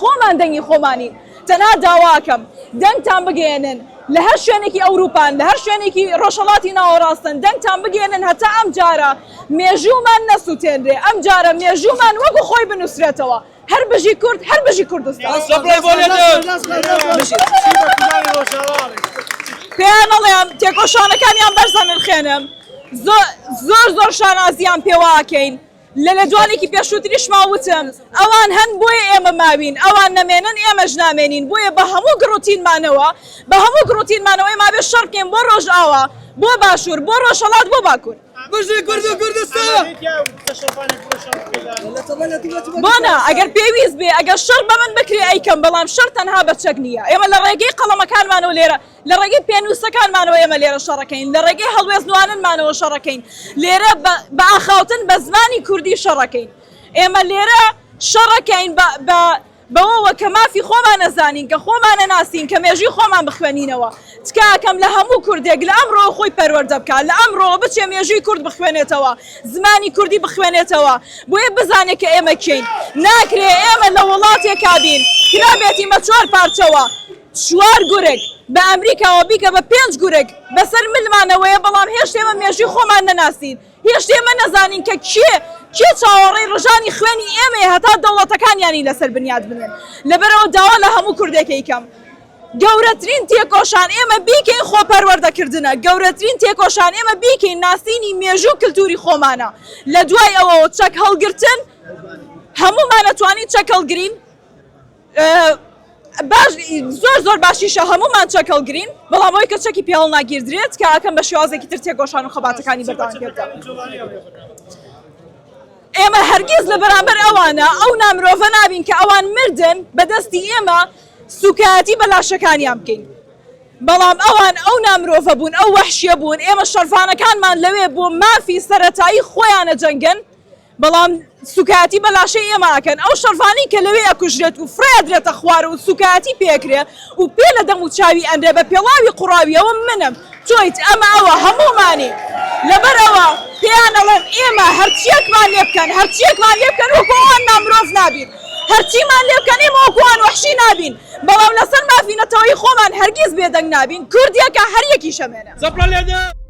خۆمان دەنگی خۆمانین. تەنها داواکەم دەنگتان بگەیەنن لە هەر شوێنێکی ئەوروپان، لە هەر شوێنێکی ڕۆژهەڵاتی ناوەڕاستن، دەنگتان بگەیەنن هەتا ئەم جارە مێژوومان نەسوتێنرێ، ئەم جارە مێژوومان وەکو خۆی بنووسرێتەوە. هەر بژی کورد، هەر بژی کوردستان. پێیان ئەڵێم تێکۆشانەکانیان بەرز ئەنرخێنم، زۆر زۆر شانازیان پێوە ئەکەین. لە لێدوانێکی پێشووتریشما وتم، ئەوان هەن بۆیە ئێمە ماوین، ئەوان نەمێنن ئێمەش نامێنین، بۆیە بە هەموو گڕوتینمانەوە، بە هەموو گڕوتینمانەوە ئێمە ئەبێ شەڕ بکەین بۆ ڕۆژئاوا، بۆ باشوور، بۆ ڕۆژهەڵات، بۆ باکوور. بژی کورد و کوردستان. بۆ نا، ئەگەر پێویست بێ، ئەگەر شەڕ بە من بکرێ ئەیکەم، بەڵام شەڕ تەنها بە چەک نییە، ئێمە لە ڕێگەی قەڵەمەکانمانەوە لێرە لە ڕێگەی پێنووسەکانمانەوە ئێمە لێرە شەڕەکەین، لە ڕێگەی هەڵوێست نواننمانەوە شەڕەکەین، لێرە بە ئاخاوتن بە زمانی کوردی شەڕەکەین. ئێمە لێرە شەڕەکەین بە بەوەوە کە مافی خۆمان ئەزانین، کە خۆمان ئەناسین، کە مێژووی خۆمان بخوێنینەوە. تکاکەم لە هەموو کوردێک لە ئەمڕۆوە خۆی پەروەردە بکات، لە ئەمڕۆوە بچێ مێژووی کورد بخوێنێتەوە، زمانی کوردی بخوێنێتەوە، بۆیە بزانێ کە ئێمە کێین. ناکرێ ئێمە لە وڵاتێکا بین کرابێتین بە چوار پارچەوە. چوار گورگ بە ئەمریکاوە بیکە بە پێنج گورگ بەسەر ملمانەوەیە بەڵام هێشتا ئێمە مێژووی خۆمان نەناسین هێشتا ئێمە نەزانین کە کێ کێ چاوەڕێی ڕژانی خوێنی ئێمەیە هەتا دەوڵەتەکانیانی لەسەر بنیات بنێن لەبەرئەوە داوا لە هەموو کوردێک ئەیکەم گەورەترین تێکۆشان ئێمە بیکەین خۆ پەروەردەکردنە گەورەترین تێکۆشان ئێمە بیکەین ناسینی مێژوو و کلتوری خۆمانە لە دوای ئەوەوە چەک هەڵگرتن هەموومان ئەتوانین چەک هەڵگرین باش زۆر زۆر باشیشە هەموومان چەک هەڵگرین بەڵام ئەوەی کە چەکی پێ هەڵناگیردرێت کە ئەکەم بە شێوازێکی تر تێکۆشان و خەباتەکانی بەردەوام پێ بدەم. ئێمە هەرگیز لە بەرامبەر ئەوانە ئەو نامرۆڤە نابین کە ئەوان مردن بە دەستی ئێمە سوکایەتی بە لاشەکانیان بکەین بەڵام ئەوان ئەو نامرۆڤە بوون ئەو وەحشیە بوون ئێمە شەڕڤانەکانمان لەوێ بۆ مافی سەرەتایی خۆیانە جەنگن بەڵام سوکایەتی بە لاشەی ئێمە ئەکەن، ئەو شەڕڤانەی کە لەوێ ئەکوژرێت و فڕێ ئەدرێتە خوار و سوکایەتی پێ ئەکرێ و پێ لە دەم و چاوی ئەنرێ بە پێڵاوی قوڕاویەوە منم تۆیت ئەمە ئەوە هەموومانین لەبەر ئەوە پێیان ئەڵێم ئێمە هەرچیەکمان لێ بکەن هەرچیەکمان لێ بکەن وەکو ئەوان نامرۆڤ نابین هەرچیمان لێ بکەن ئێمە وەکو ئەوان وەحشی نابین بەڵام لەسەر مافی نەتەوەیی خۆمان هەرگیز بێدەنگ نابین کوردیەکە هەر یەکیش ئەمێنێ. چەپڵە لێدە.